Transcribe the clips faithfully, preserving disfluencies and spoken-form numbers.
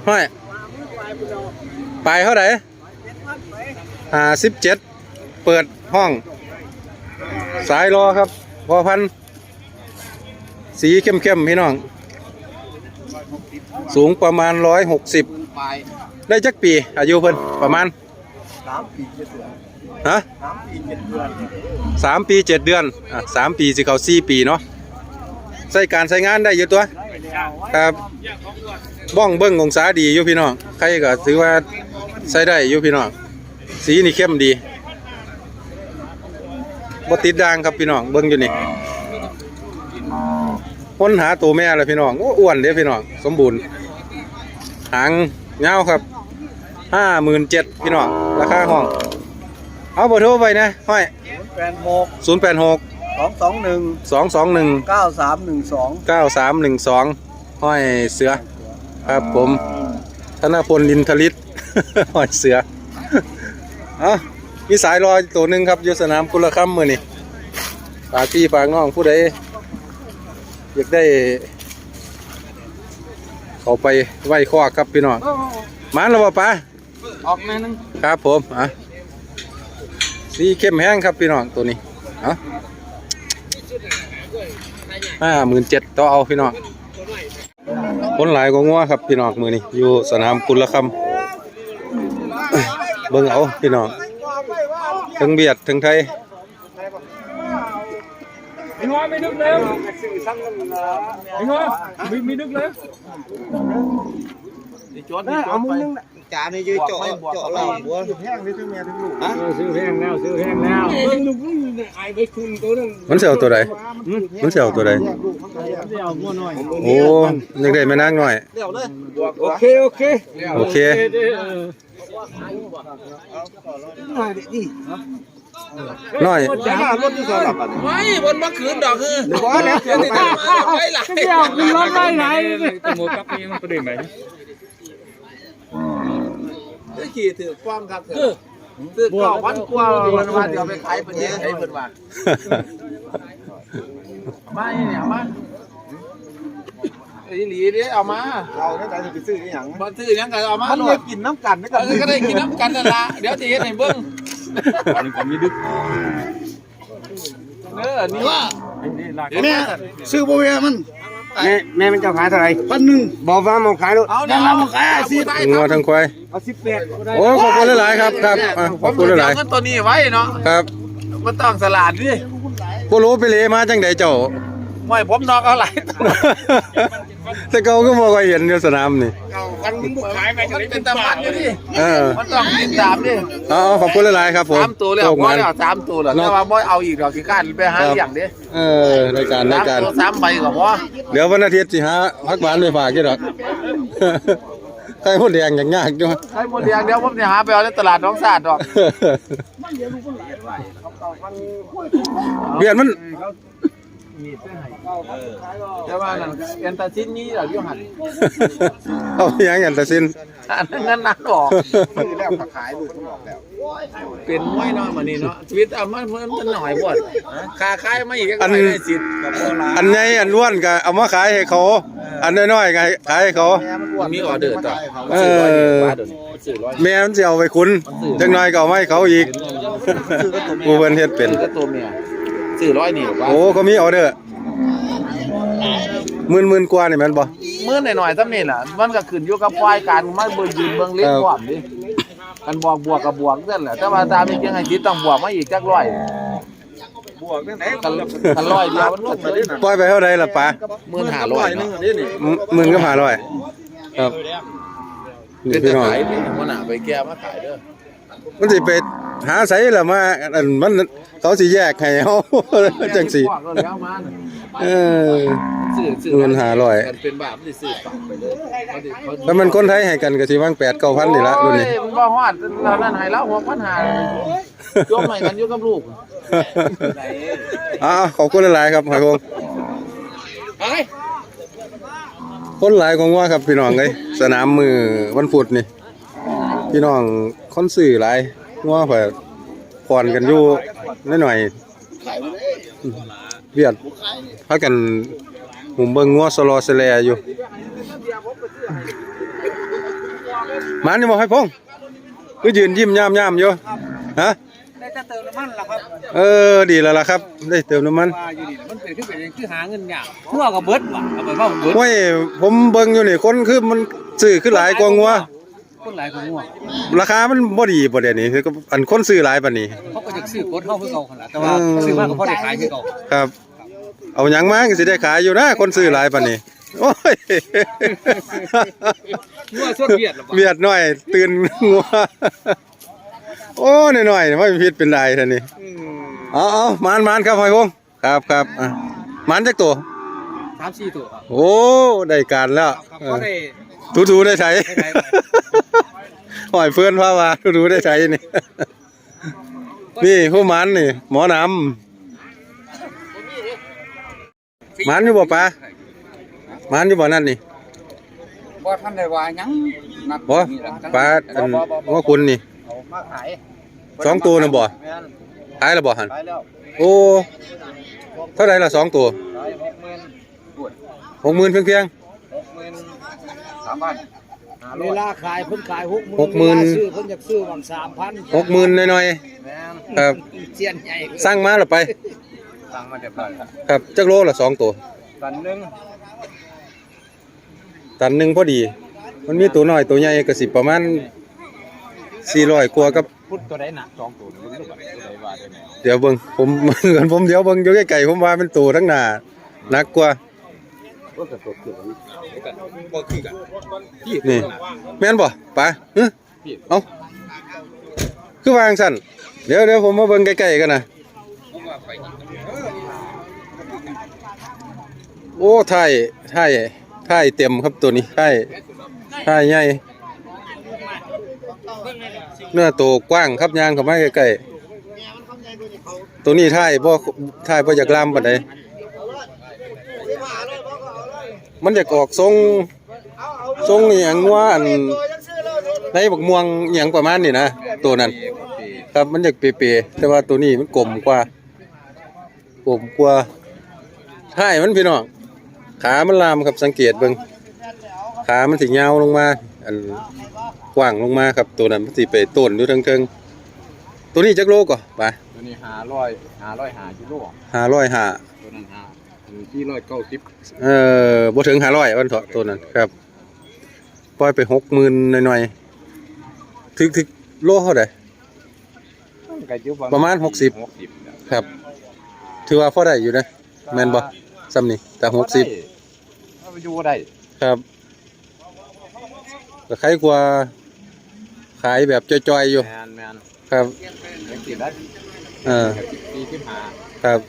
ห้อย ปลายเท่าไหร่ ห้าสิบเจ็ด เปิดห้อง สายรอครับ พ่อพันธุ์ สีเข้มๆ พี่น้อง สูงประมาณร้อยหกสิบ ได้จักปี อายุเพิ่น ประมาณ สามปีเจ็ดเดือน ฮะ สามปีเจ็ดเดือน สามปีเจ็ดเดือน อ่ะ สามปีสิเข้าสี่ปีเนาะ ใช้การใช้งานได้อยู่ตัว ครับ บ้องเบิ่งองศาดีอยู่พี่น้อง ใครก็ถือว่าใช้ได้อยู่พี่น้อง สีนี่เข้มดี บ่ติดด่างครับพี่น้อง เบิ่งอยู่นี่ ค้นหาตัวแม่แล้วพี่น้อง โอ้ อ้วนเด้พี่น้อง สมบูรณ์ หางยาวครับ ห้าหมื่นเจ็ด พี่น้อง ราคาห้อง เอาเบอร์โทรไปนะ ห้อย ศูนย์แปดหก ศูนย์แปดหก สองสองหนึ่ง สองสองหนึ่ง เก้าสามหนึ่งสอง เก้าสามหนึ่งสอง ห้อยเสือ ครับผม ธนพล อินทริศ ห้อยเสือ เอ้า มีสายรออีกตัวหนึ่งครับ อยู่สนามกุลคำมื้อนี้ ฝากพี่ฝากน้องผู้ใด อยากได้ เขาไปไหว้คอกครับพี่น้อง หมานแล้วบ่ปะ ออกแม่นึง ครับผม อ่ะ สีเข้มแฮงครับพี่น้องตัวนี้ อ่ะ ห้าหมื่นเจ็ด ต่อเอาพี่น้อง คนหลายกว่างัวครับพี่น้องมื้อนี้ อยู่สนามกุลคำ เบิ่งเอาพี่น้อง ทั้งเวียดทั้งไทย ไอ้น้อยไม่นึกแล้ว ไอ้น้อยไม่ไม่นึกแล้ว เอามึงนึงนะ จานนี่ยืดเจาะเจาะเหล้าหัว แพงนี่ทั้งแม่ทั้งลูก ฮะ เออ ซื้อแพงแล้ว ซื้อแพงแล้ว มันสิเอาตัวใด มันสิเอาตัวใด เดี๋ยวงัวน้อย โอ้ ยังได้แม่นางน้อย โอเค โอเค โอเค เด้อ น้อย รถที่สำหรับอันนี้ ไว้บนบ่คืนดอกคือ บ่แล้ว เดี๋ยวติดตามมาไว้หลาย เดี๋ยวขึ้นรถไว้ไหน ตำรวจกับนี่มันก็ได้ไหม คือขี่ถือป้องครับ เออ ถือเก้าพันกว่า เพิ่นว่าเดี๋ยวไปขายประเทศไทย เพิ่นว่า มาอีเนี่ย มา อีหลีเด้ เอามา เอาแล้วแต่สิไปซื้ออีหยัง บ่ซื้อหยังก็เอามา มัน โล ได้ ด กินน้ำกันนะค เอ รับ อ ก็ได้กินน้ำกันนั่นล่ะ เดี๋ยวสิเฮ็ดให้เบิ่ง อันนี้ผมมีดึก เออ นี่ว่า แม่ ซื้อบ่แวะมัน แม่ แม่มันเจ้าขายเท่าไหร่ พันหนึ่ง บอกว่ามาขายแล้ว เอา แม่ เนี่ย มาขาย เอาสิ ทั้งงัวทั้งควาย เอาสิบแปด โอ้ ขอบคุณหลายๆครับ ครับ อ่ะ ขอบคุณหลายๆ เดี๋ยวเงินตัวนี้ไว้เนาะ ครับ บ่ต้องสลาดดิ บ่รู้ไปเลมาจังใดเจ้า ไม่ ผมนอกเอาหลาย แต่เก่าก็บ่ค่อยเห็นอยู่สนามนี่ มันบ่ขายไป มันเป็นตลาดอยู่ดิ เออ มันต้องติดตามดิ เอา เอา ขอบคุณหลายๆครับผม สามตัวแล้ว โชค พอ มัน แล้ว สามตัวแล้ว เนาะ แต่ว่าบ่เอาอีกดอก ขี้คร้านไปหา ครับ เลี้ยงดิ เออ รายการ รายการ สามตัว สามใบก็พอ เดี๋ยววันอาทิตย์สิหาผักหวานไปฝากอยู่ดอก ไข่มดแดงยากๆอยู่ ไข่มดแดง เดี๋ยวผมสิหาไปเอาในตลาดหนองสาดดอก เวียดมัน แต่ว่านั่นแอนตาซินมีเหรออยู่หั่น เอาหยังแอนตาซิน อันนั้นนั่นออก ซื้อแล้วก็ขายลูกมันออกแล้ว เป็นมวยเนาะมื้อนี้เนาะ ชีวิตเอามัน มัน มันหน่อยโพด ค่าขายมาอีก อัน ร้อยได้สิทธิ์ อันใหญ่อันอ้วนก็เอามาขายให้เขา อันน้อยๆก็ขายให้เขา มันมีออเดอร์ต่อ เออ ซื้อร้อยเดียว ซื้อร้อย แม่มันสิเอาไปขุน จักหน่อยก็เอามาให้เขาอีก ผู้เพิ่นเฮ็ดเป็น ซื้อกับตัวเมีย ซื้อร้อยนี่ โอ้ เขามีออเดอร์ หมื่น หมื่นกว่านี่แม่นบ่ หมื่นหน่อยๆ ซ้ำนี่ล่ะ มันก็ขึ้นอยู่กับฝ่ายการมาเบิ่งยืนเบิ่งเลข ครับ พร้อมดิ คันบอกบวกก็บวกนั่นแหละ แต่ว่าตามนี้ยังไงสิต้องบวกมาอีกจักร้อย บวกจังได๋ คัน คันร้อยเดียวมันก็เกิน ปล่อยไปเท่าใดล่ะปะ หมื่นห้าร้อยเนาะ หมื่นกับห้าร้อย ครับ นี่ เป็น พี่น้อง ขายนี่ หัวหน้าไปแก้มาขายเด้อ มันสิไปหาไสล่ะมา อันมัน เขาสิแยกให้เฮา จังสิ บอกแล้วมา เออ ซื้อ ซื้อ หมื่นห้าร้อย กันเป็นบาปมันสิซื้อฝากไปเลย เขาสิ เขา แล้วมันคนไทยให้กันก็สิวางแปดเก้าพันนี่ละรุ่นนี้ โอ้ย มันบ่ฮอด ตอนนั้นให้เราหกพันห้า ยกให้กันอยู่กับลูก อ่า ขอบคุณหลายๆครับ หอยพง คนหลายกว่างัวครับพี่น้องเอ้ย สนามมื้อวันพุธนี่ พี่น้องคนซื้อหลาย งัวข่อยผ่อนกันอยู่หน่อยๆ เวียด พากันหุ่มเบิ่งงัวสลอสแลอยู่ หมานอยู่บ่ ไพพงษ์ คือยืนยิ้มย่ามๆอยู่ ฮะ ได้แต่เติมน้ำมันล่ะครับ เออ ดีแล้วล่ะครับ ได้เติมน้ำมัน ว่าอยู่นี่มันเป็น คือเป็น คือหาเงินยากงัวก็เบิดว่ะ เอาไปว่าเบิด โอ้ย ผมเบิ่งอยู่นี่ คนคือมันซื้อคือหลายกว่างัว คนหลายกว่างัว ราคามันบ่ดีบ่เดี๋ยวนี้ คืออันคนซื้อหลายปานนี้ เขาก็อยากซื้อคนเฮาคือเก่าหั่นล่ะ แต่ว่า อืม ซื้อมาก็พอได้ขายคือเก่า ครับ เอาหยังมาก็สิได้ขายอยู่นะ คนซื้อหลายปานนี้ โอ้ย งัวสดเวียดล่ะบ่ เวียดน้อยตื่นงัว โอ้ น้อยๆ ไม่ผิดเป็นไรท่านี่ อืม เอา เอา หมานๆ ครับ ไพพงษ์ ครับ ครับ อ่ะ หมานจักตัว สามสี่ตัวครับ โอ้ ได้การแล้ว ครับ เออ พอได้ ถูๆ ได้ไถ ได้ไถไป ห้อยเพื่อนพาว่า ถูๆ ได้ไถนี่ นี่ผู้หมานนี่ หมอหนำ หมานอยู่บ่ปา หมานอยู่บ่นั่นนี่ บ่ทันได้ว่าหยัง นัด บ่ นี่ล่ะ ปาอัน บ่ บ่ บ่ งัวขุนนี่ เอามาขาย สองตัวน่ะบ่ แม่น ขายแล้วบ่หั่น ขายแล้ว โอ้ เท่าไหร่ล่ะสองตัว ขายหกหมื่น หกหมื่นเพียงๆ หกหมื่นสามพันห้าร้อย เวลาขายเพิ่นขายหกหมื่น หกหมื่น เวลาซื้อเพิ่นอยากซื้อหวังสามพัน หกหมื่นหน่อยๆ แม่น ครับ เสี้ยนใหญ่ สั่งมาแล้วไป สั่งมาแต่พัน ครับ จักโลละสองตัว ตันหนึ่ง ตันหนึ่งพอดี มันมีตัวน้อยตัวใหญ่ก็สิประมาณสี่ร้อยกว่ากับ พุดตัวใดหนักสองตัวนี่ เบิ่งดูบัด ตัวใดว่าได้แน่ เดี๋ยวเบิ่ง ผม ผมเดี๋ยวเบิ่งอยู่ไกลๆ ผมว่าเป็นตัวทั้งหน้าหนักกว่า โอ้ย แต่ตัวเกือบนี่ บ่คือกัน นี่ แม่นบ่ปา หึ เอ้า คือว่าจั่งซั่น เดี๋ยว เดี๋ยวผมมาเบิ่งใกล้ๆ กันนะ โอ้ ท้าย ท้าย ท้ายเต็มครับตัวนี้ ท้าย ท้ายใหญ่ เนื้อตัวกว้างครับ ย่างเข้ามาใกล้ๆ ตัวนี้ท้ายบ่ ท้ายบ่อยากลามปานใด มันอยากออกทรง ทรงอีหยังว่าอัน ในบักม่วงอีหยังประมาณนี้นะ ตัวนั้น ครับ มันอยากเปๆ แต่ว่าตัวนี้มันกลมกว่า กลมกว่า ท้ายมันพี่น้อง ขามันลามครับ สังเกตเบิ่ง ขามันสิยาวลงมา อันกว้างลงมาครับ ตัวนั้นมันสิไปต้นอยู่เทิงๆ ตัวนี้จักโลก่อปา ตัวนี้ห้าร้อย ห้าร้อยห้ากิโล ห้าร้อยห้า ตัวนั้นห้า อันนี้สี่ร้อยเก้าสิบ เอ่อ บ่ถึงห้าร้อยวันเถาะ ตัวนั้นครับ ปล่อยไปหกหมื่นหน่อยๆ ถึก ถึกโลเท่าใด มันก็อยู่ประมาณ ประมาณหกสิบ หกสิบ ครับ ถือว่าพอได้อยู่นะ แม่นบ่ ส่ำนี่ แต่หกสิบ ก็อยู่ได้ ครับ ก็ใครกว่าขายแบบจ่อยๆ อยู่ แม่นๆ ครับ จังซี่ได้ เออ สี่สิบห้า ครับ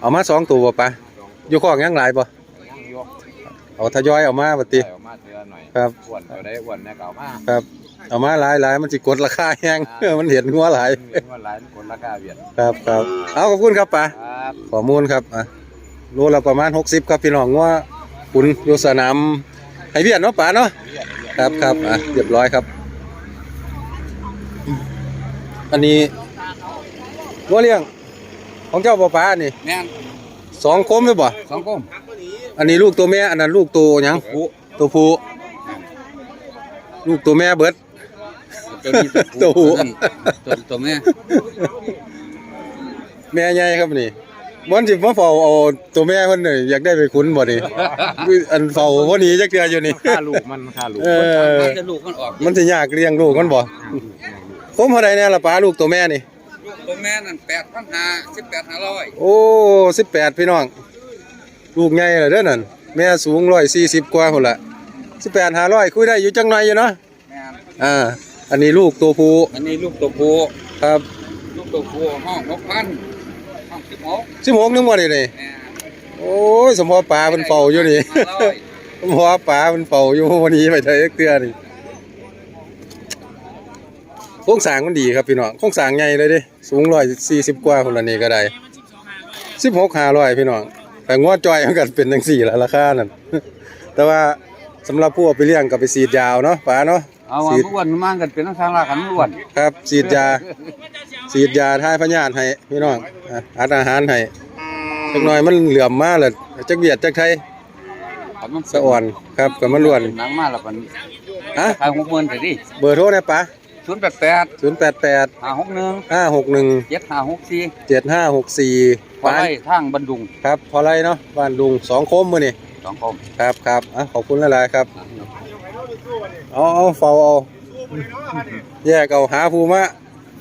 เอามาสองตัวบ่ปา อยู่คอกยังหลายบ่ ยังอยู่ เอาทยอยเอามาบัดติ เอามาเทื่อหน่อย ครับ อ้วนตัวใดอ้วนแน่ก็เอามา ครับ เอามาหลายๆ มันสิกดราคาแฮง อ่า มันเห็นงัวหลาย เห็นงัวหลายมันกดราคาเวียด ครับ ครับ เอา ขอบคุณครับปา ครับ ข้อมูลครับ อ่ะ โลละประมาณหกสิบครับพี่น้อง งัวขุนอยู่สนาม ให้เวียดเนาะปาเนาะ ครับ ครับ อ่ะ เรียบร้อยครับ อันนี้งัวเลี้ยงของเจ้าบ่ปานี่ แม่น สองโคมหรือบ่ สองโคม อันนี้ลูกตัวแม่ อันนั้นลูกตัวหยัง ผู้ ตัวผู้ ลูกตัวแม่เบิด ตัวนี้ตัวผู้ ตัวผู้ ตัวนี้ตัว ตัวแม่ แม่ใหญ่ครับนี่ มันสิมาเฝ้าเอาตัวแม่เพิ่นนี่ อยากได้ไปขุนบ่นี่ อันเฝ้าบ่หนีจักเทื่ออยู่นี่ ฆ่าลูกมัน ฆ่าลูก เออ มันจะลูกมันออก มันสิยากเลี้ยงลูกมันบ่ คมเท่าใดแน่ล่ะปา ลูกตัวแม่นี่ ลูกตัวแม่นั่น แปดพันห้า สิบแปดห้าร้อย โอ้ สิบแปด พี่น้อง ลูกใหญ่แล้วเด้อนั่น แม่สูงร้อยสี่สิบกว่าพุ่นละ สิบแปดห้าร้อย คุยได้อยู่จักหน่อยอยู่เนาะ แม่น อ่า อันนี้ลูกตัวผู้ อันนี้ลูกตัวผู้ ครับ ลูกตัวผู้ห้องหกพัน ห้องสิบหก สิบหก นึงบ่นี่นี่ แม่น โอ้ย สมพอปาเพิ่นเฝ้าอยู่นี่ ห้าร้อย สมพอปาเพิ่นเฝ้าอยู่ บ่หนีไปไสจักเทื่อนี่ โครงสร้างมันดีครับพี่น้อง โครงสร้างใหญ่เลยเด้ สูงร้อยสี่สิบกว่าพุ่นละนี่ก็ได้ สิบหกห้าร้อย พี่น้อง แต่งัวจ่อยมันก็เป็นจังซี่ล่ะ ราคานั่น แต่ว่าสำหรับผู้เอาไปเลี้ยงก็ไปฉีดยาเอาเนาะ ปาเนาะ เอาว่า ฉีด มันอ้วนมันก็เป็นทางล่างกันมันอ้วน ครับ ฉีดยา ฉีดยาถ่ายพยาธิให้พี่น้อง อ่ะ อัดอาหารให้ จักหน่อยมันเหลื่อมมาแล้ว จักเวียดจักไทย สะอ่อนครับ ก็มาล้วน หนังมาแล้วมัน ฮะ ขายหกหมื่นเถอะดิ เบอร์โทรได้ปะ ศูนย์แปดแปด ศูนย์แปดแปด ห้าหกหนึ่ง ห้าหกหนึ่ง เจ็ดห้าหกสี่ เจ็ดห้าหกสี่ พอไร่ทางบ้านดุง ครับ พอไร่เนาะ บ้านดุง สองโคมมื้อนี้ สองโคม ครับ ครับ อ่ะ ขอบคุณหลายๆครับ เอา เอา เฝ้าเอา แยกเอา หาผู้มา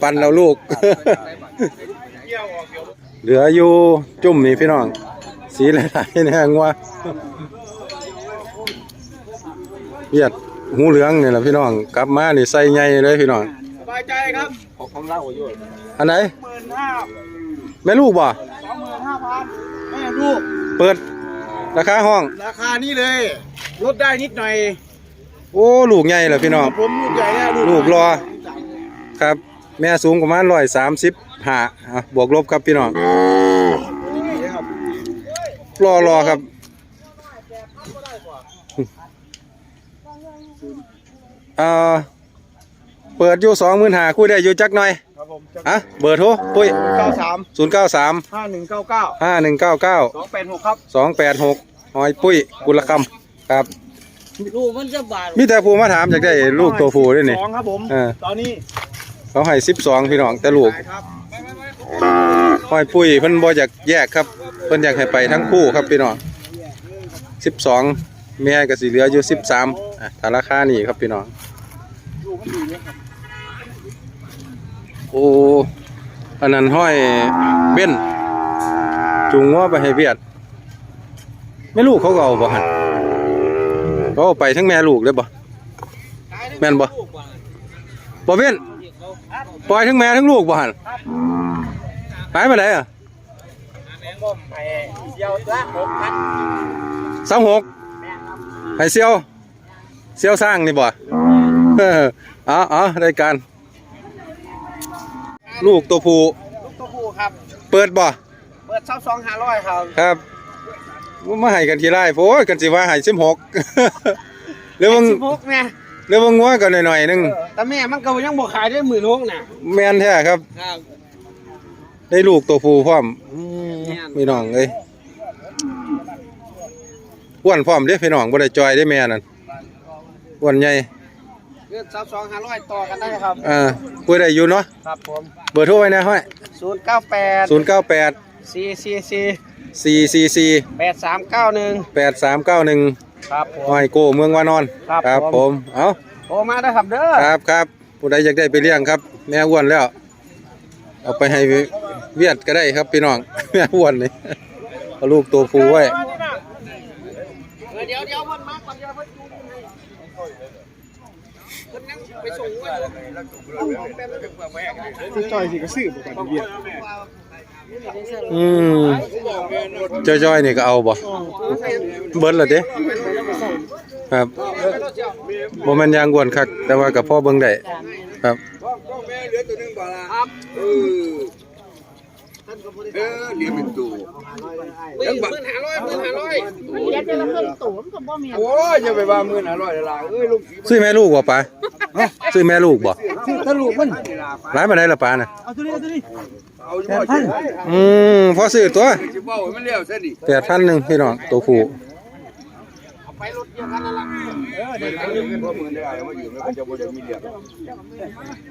ปั่นเอาลูก เหลืออยู่จุ่มนี่พี่น้อง สีหลายๆเนี่ยงัว เวียดหูเหลืองนี่แหละพี่น้อง กลับมานี่ใส่ใหญ่เลยพี่น้อง สบายใจครับ ของของเราอยู่ อันไหน หมื่นห้า แม่ลูกบ่ สองหมื่นห้าพัน แม่ลูก เปิด ราคาห้อง ราคานี้เลย ลดได้นิดหน่อย โอ้ ลูกใหญ่เหรอพี่น้อง ผมลูกใหญ่แล้ว ลูกรอ ครับ แม่สูงประมาณร้อยสามสิบห้า อ่ะ บวกลบครับพี่น้อง รอรอครับ อ่า เปิดอยู่สองหมื่นห้า คุยได้อยู่จักหน่อย ครับผม ฮะ เบอร์โทร ปุ้ย เก้าสาม ศูนย์เก้าสาม ห้าหนึ่งเก้าเก้า ห้าหนึ่งเก้าเก้า สองแปดหก ครับ สองแปดหก หอยปุ้ย กุลคำ ครับ ลูกมันจะบาด มีแต่ผู้มาถามอยากได้ลูกตัวผู้ด้วยนี่ สองครับผม เออ ตอนนี้ เขาให้สิบสองพี่น้อง แต่ลูก ขายครับ หอยปุ้ยเพิ่นบ่อยากแยกครับ เพิ่นอยากให้ไปทั้งคู่ครับพี่น้อง สิบสอง แม่ก็สิเหลืออยู่สิบสาม อ่ะ ถ้าราคานี่ครับพี่น้อง โอ้ อันนั้นห้อยเบ้น จูงงัวไปให้เวียด แม่ลูกเขาก็เอาบ่หั่น เขาเอาไปทั้งแม่ลูกเลยบ่ แม่นบ่ บ่เบ้น ปล่อยทั้งแม่ทั้งลูกบ่หั่น ขายไปไหนอ่ะ เสี่ยวละหกพัน สองหก ให้เสี่ยว เสี่ยวสร้างนี่บ่ เออ เอา เอา ได้การ ลูกตัวผู้ ลูกตัวผู้ครับ เปิดบ่ เปิดเช่าสองห้าร้อยครับ ครับ มาให้กันทีไรโอ้ย กันสิว่าให้สิบหก หรือว่า สิบหกแม่ หรือว่างัวกันหน่อยๆหนึ่ง เออ แต่แม่มันก็ยังบ่ขายได้หมื่นหกน่ะ แม่นแท้ครับ ครับ ได้ลูกตัวผู้พร้อม อืม แม่น พี่น้องเอ้ย อ้วนพร้อมเด้พี่น้อง บ่ได้จ่อยเด้แม่นั่น อ้วนใหญ่ เลือกสาวสองห้าร้อยต่อกันได้ครับ อ่า คุยได้อยู่เนาะ ครับผม เบอร์โทรไว้นะห้อย ศูนย์เก้าแปด ศูนย์เก้าแปด สี่สี่สี่ สี่สี่สี่ แปดสามเก้าหนึ่ง แปดสามเก้าหนึ่ง ครับผม ห้อยโก้เมืองวานอน ครับ ครับ ผม ผม เอ้า โทรมาได้ครับเด้อ ครับ ครับ ผู้ใดอยากได้ไปเลี้ยงครับ แม่อ้วนแล้ว เอาไปให้เวียดก็ได้ครับพี่น้อง แม่อ้วนนี่ เอาลูกตัวผู้ไว้ เดี๋ยวเดี๋ยวมันมาก่อน เดี๋ยวเพิ่นไปส่งไว้ จ่อยสิก็ซื้อบ่กันเวียด อืม จ้อยๆนี่ก็เอาบ่ เบิดละเด้ ครับ บ่แม่นยางอ้วนคัก แต่ว่าก็พอเบิ่งได้ ครับ เออ เลี้ยงเป็นตัว หมื่นห้าร้อย หมื่นห้าร้อย มันเลี้ยงเป็นละหมื่นตัว มันก็บ่แม่น โอ้ย อย่าไปว่าหมื่นห้าร้อยละเอ้ย ลูก ซื้อแม่ลูกบ่ปะ ซื้อแม่ลูกบ่ ซื้อแต่ลูกมัน หลายปานใดล่ะปะน่ะ เอาตัวนี้ เอาตัวนี้ เอาอยู่บ่ แปดพัน อืม พอซื้อตัว สิเว้าให้มันแล้วซะนี่ แปดพันหนึ่งพี่น้อง ตัวผู้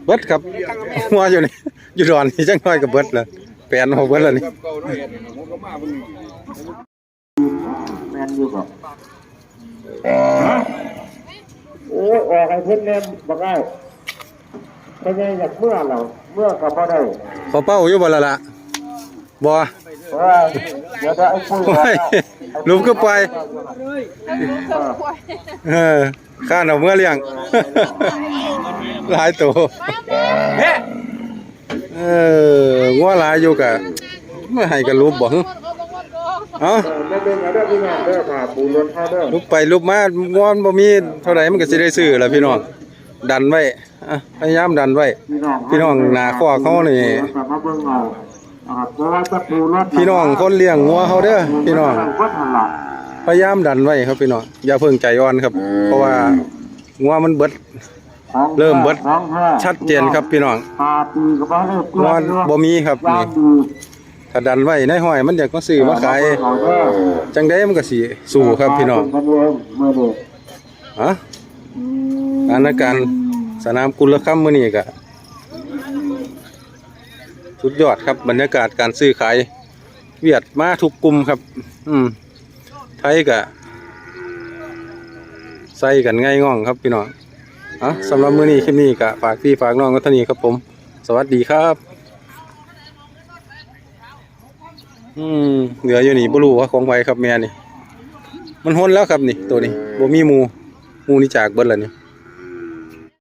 เบิดครับ หัวอยู่นี่ อยู่ดอนนี่จังน้อยก็เบิดแล้ว แปดออกเบิดแล้วนี่ แม่นอยู่บ่ โอ้ย ออกให้เพิ่นแน่บักอ้าย เพิ่นยังอยากเมือแล้ว เมือก็บ่ได้ พอเป้าอยู่บ่ล่ะล่ะ บ่ เออ เดี๋ยวจะไอ้ปุ้ย โอ้ย ลุมก็ปล่อย เออ ข้านเอาเมือเลี้ยง หลายตัว เออ งัวหลายอยู่กะ ไม่ให้กันลุบบ่ หึ เอ้า เออ แม่เบิ่งเอาเด้อพี่น้องเด้อ ผ้าปูรถเฮาเด้อ ลุบไปลุบมา งัวมันบ่มีเท่าใดมันก็สิได้ซื้อล่ะพี่น้อง ดันไว้ อ่ะ พยายามดันไว้ พี่น้อง พี่น้องหน้าคอกเฮานี่ มาเบิ่งเอา นะครับ แต่ว่าจะปูรถ พี่น้องคนเลี้ยงงัวเฮาเด้อ พี่น้อง วัดหั่นล่ะ พยายามดันไว้ครับพี่น้อง อย่าเพิ่งใจอ่อนครับ เพราะว่างัวมันเบิด เริ่มเบิด ชัดเจนครับพี่น้อง ปลาตีก็บ่ได้เกลือ งัวบ่มีครับ ย่าง นี่ ดี ถ้าดันไว้นายห้อยมันอยากมาซื้อมาขาย จังใดมันก็สิสู้ครับพี่น้อง ฮะ สถานการณ์สนามกุลคำมื้อนี้ก็สุดยอดครับ บรรยากาศการซื้อขาย เวียดมาทุกกลุ่มครับ อืม ไทยก็ใส่กันง่ายง่องครับพี่น้อง อ่ะ สำหรับมื้อนี้คลิปนี้ก็ฝากพี่ฝากน้องกันเท่านี้ครับผม สวัสดีครับ อืม เหลืออยู่นี่บ่รู้ว่าของไผครับแม่นี่ มันหนแล้วครับนี่ ตัวนี้ บ่มีหมู่ หมู่นี่จากเบิดแล้วนี่